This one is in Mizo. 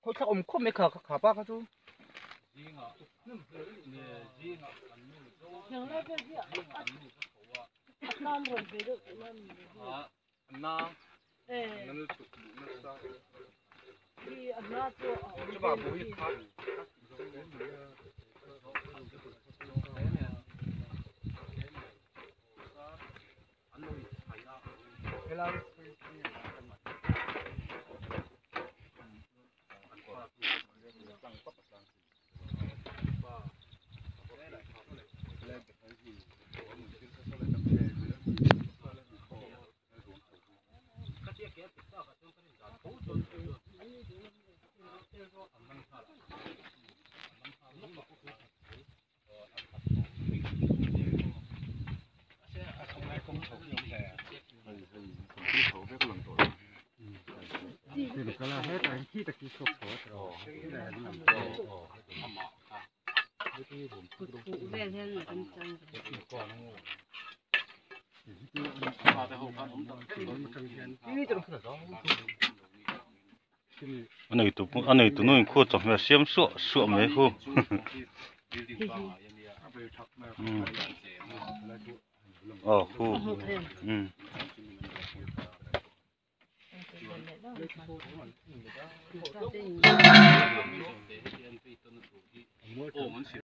Khoi thla awm khawp mai kha kha pa kha chu. A neitu nu in khu chawhmeh siam suah suah mai khu aw khu umm.